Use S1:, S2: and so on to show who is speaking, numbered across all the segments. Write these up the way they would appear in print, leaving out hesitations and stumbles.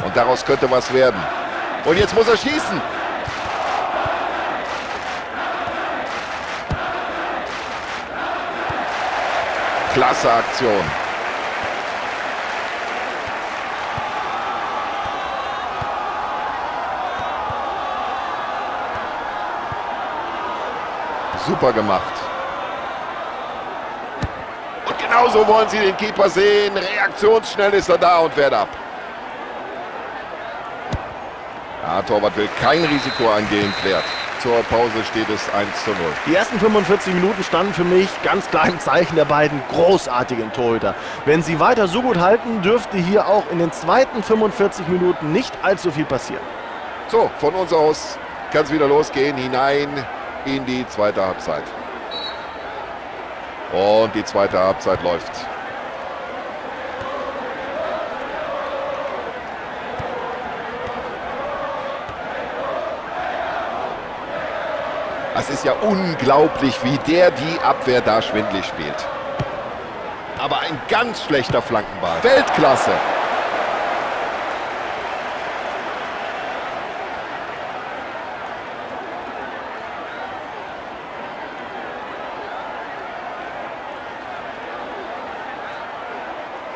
S1: Und daraus könnte was werden. Und jetzt muss er schießen. Klasse Aktion. Super gemacht. Und genauso wollen sie den Keeper sehen. Reaktionsschnell ist er da und wehrt ab. Ja, Torwart will kein Risiko eingehen, klärt. Zur Pause steht es 1:0.
S2: Die ersten 45 Minuten standen für mich ganz klar im Zeichen der beiden großartigen Torhüter. Wenn sie weiter so gut halten, dürfte hier auch in den zweiten 45 Minuten nicht allzu viel passieren.
S1: So, von uns aus kann's wieder losgehen, hinein in die zweite Halbzeit. Und die zweite Halbzeit läuft. Das ist ja unglaublich, wie der die Abwehr da schwindlig spielt. Aber ein ganz schlechter Flankenball. Weltklasse!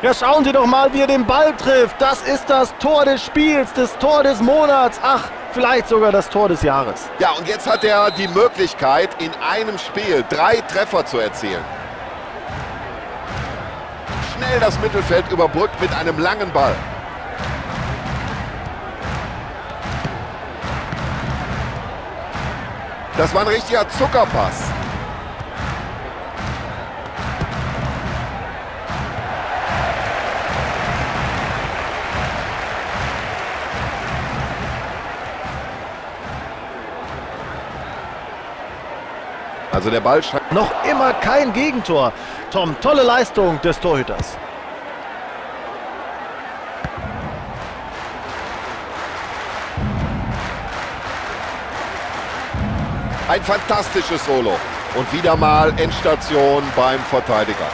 S2: Ja, schauen Sie doch mal, wie er den Ball trifft. Das ist das Tor des Spiels, das Tor des Monats. Ach, vielleicht sogar das Tor des Jahres.
S1: Ja, und jetzt hat er die Möglichkeit, in einem Spiel 3 Treffer zu erzielen. Schnell das Mittelfeld überbrückt mit einem langen Ball. Das war ein richtiger Zuckerpass. Also der Ball scheint
S2: noch immer kein Gegentor. Tom, tolle Leistung des Torhüters.
S1: Ein fantastisches Solo. Und wieder mal Endstation beim Verteidiger.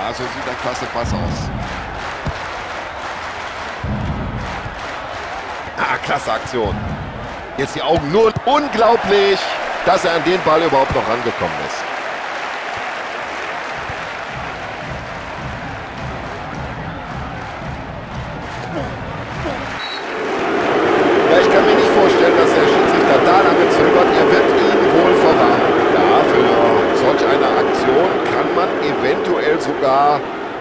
S1: Ja, so sieht ein klasse Pass aus. Ah, klasse Aktion. Jetzt die Augen nur. Unglaublich, dass er an den Ball überhaupt noch rangekommen ist. Ja, ich kann mir nicht vorstellen, dass der Schiedsrichter da lange zögert. Er wird ihn wohl verwarnen. Ja, für solch eine Aktion kann man eventuell sogar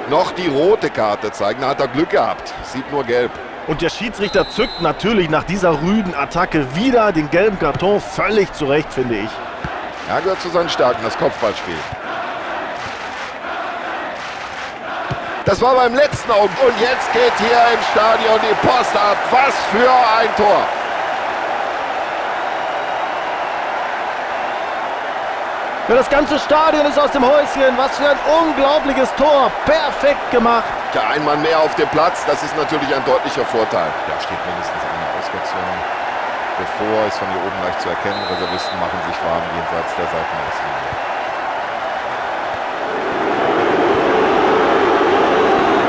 S1: noch die rote Karte zeigen. Da hat er Glück gehabt. Sieht nur gelb.
S2: Und der Schiedsrichter zückt natürlich nach dieser rüden Attacke wieder den gelben Karton. Völlig zu Recht, finde ich.
S1: Er gehört zu seinen Stärken, das Kopfballspiel. Das war beim letzten Augenblick. Und jetzt geht hier im Stadion die Post ab. Was für ein Tor.
S2: Ja, das ganze Stadion ist aus dem Häuschen. Was für ein unglaubliches Tor. Perfekt gemacht.
S1: Ja, ein Mann mehr auf dem Platz, das ist natürlich ein deutlicher Vorteil. Da steht mindestens eine Auswechslung bevor, ist von hier oben leicht zu erkennen. Reservisten machen sich warm jenseits der Seitenauslinie.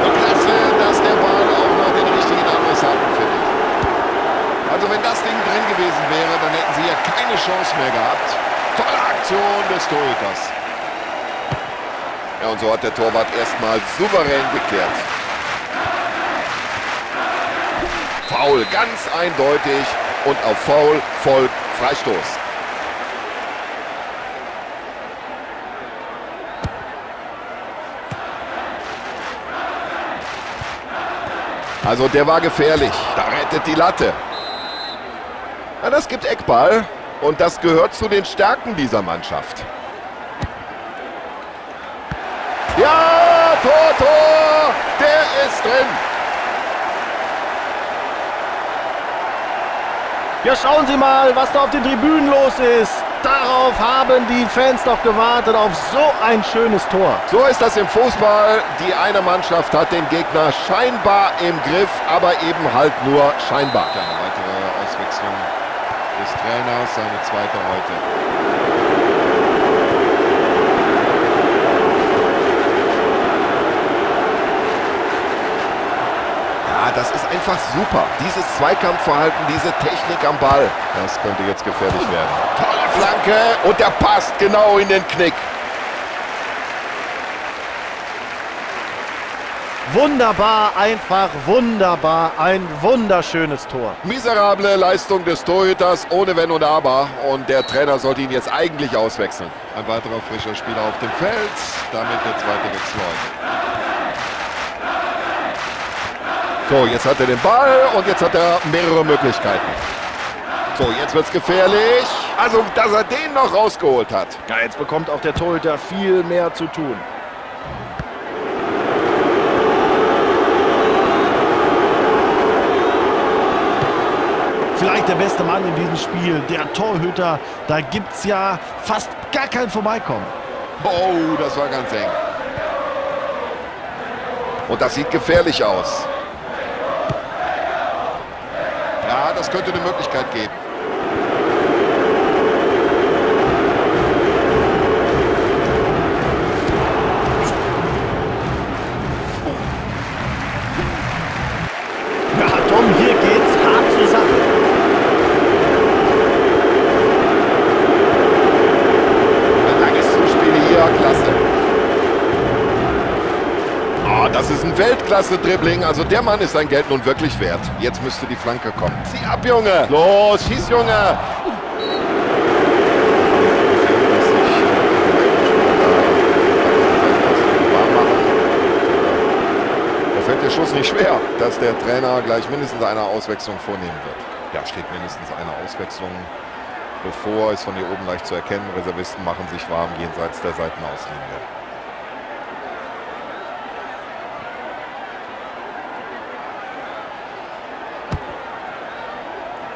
S1: Und klasse, dass der Ball auch noch den richtigen Adressaten findet. Also wenn das Ding drin gewesen wäre, dann hätten sie ja keine Chance mehr gehabt. Tolle Aktion des Torhüters. Ja, und so hat der Torwart erstmal souverän geklärt. Foul, ganz eindeutig. Und auf Foul folgt Freistoß. Also der war gefährlich. Da rettet die Latte. Ja, das gibt Eckball. Und das gehört zu den Stärken dieser Mannschaft. Ja, Tor, Tor! Der ist drin!
S2: Ja, schauen Sie mal, was da auf den Tribünen los ist. Darauf haben die Fans doch gewartet, auf so ein schönes Tor.
S1: So ist das im Fußball. Die eine Mannschaft hat den Gegner scheinbar im Griff, aber eben halt nur scheinbar. Eine weitere Auswechslung des Trainers, seine zweite heute. Einfach super. Dieses Zweikampfverhalten, diese Technik am Ball. Das könnte jetzt gefährlich werden. Tolle Flanke und der passt genau in den Knick.
S2: Wunderbar, einfach wunderbar, ein wunderschönes Tor.
S1: Miserable Leistung des Torhüters, ohne Wenn und Aber. Und der Trainer sollte ihn jetzt eigentlich auswechseln. Ein weiterer frischer Spieler auf dem Feld, damit der zweite Wechsel heute. So, jetzt hat er den Ball und jetzt hat er mehrere Möglichkeiten. So, jetzt wird's gefährlich. Also, dass er den noch rausgeholt hat.
S2: Ja, jetzt bekommt auch der Torhüter viel mehr zu tun. Vielleicht der beste Mann in diesem Spiel, der Torhüter. Da gibt's ja fast gar kein Vorbeikommen.
S1: Oh, das war ganz eng. Und das sieht gefährlich aus. Ja, das könnte eine Möglichkeit geben.
S2: Ja, Tom, hier geht's hart zur Sache.
S1: Ein langes Zuspiel hier, klasse. Oh, das ist ein Weltklasse-Dribbling. Also der Mann ist sein Geld nun wirklich wert. Jetzt müsste die Flanke kommen. Zieh ab, Junge! Los, schieß, Junge! Da fällt der Schuss nicht schwer, dass der Trainer gleich mindestens eine Auswechslung vornehmen wird. Ja, steht mindestens eine Auswechslung bevor, ist von hier oben leicht zu erkennen. Reservisten machen sich warm jenseits der Seitenauslinie.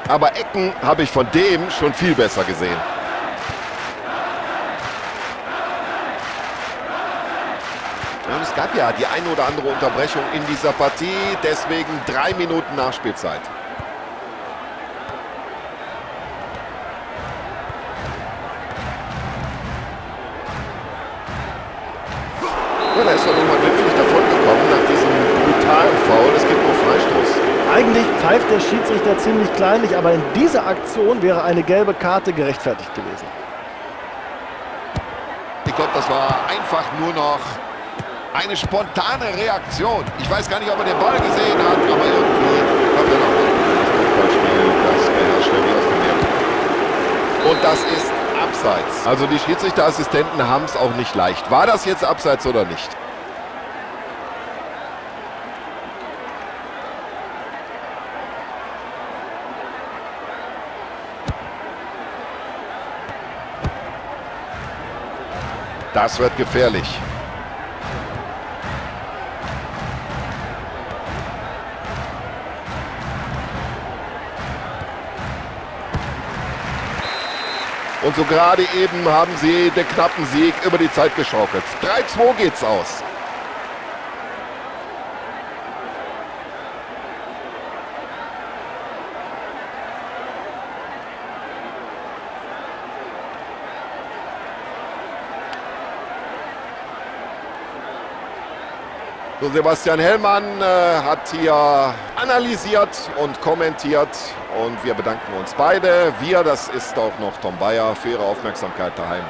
S1: Aber Ecken habe ich von dem schon viel besser gesehen. Ja, und es gab ja die eine oder andere Unterbrechung in dieser Partie, deswegen 3 Minuten Nachspielzeit. Ja, da ist er nochmal glimpflich davongekommen nach diesem brutalen Foul. Es gibt nur Freistoß.
S2: Eigentlich pfeift der Schiedsrichter ziemlich kleinlich, aber in dieser Aktion wäre eine gelbe Karte gerechtfertigt gewesen.
S1: Ich glaub, das war einfach nur noch eine spontane Reaktion. Ich weiß gar nicht, ob er den Ball gesehen hat, aber irgendwie kommt er noch rein. Das Kopfballspiel, das beherrscht er wie aus dem Meer. Und das ist abseits. Also die Schiedsrichterassistenten haben's auch nicht leicht. War das jetzt abseits oder nicht? Das wird gefährlich. Und so gerade eben haben sie den knappen Sieg über die Zeit geschaukelt. 3-2 geht's aus. So, Sebastian Hellmann hat hier analysiert und kommentiert und wir bedanken uns beide. Wir, das ist auch noch Tom Bayer, für Ihre Aufmerksamkeit daheim.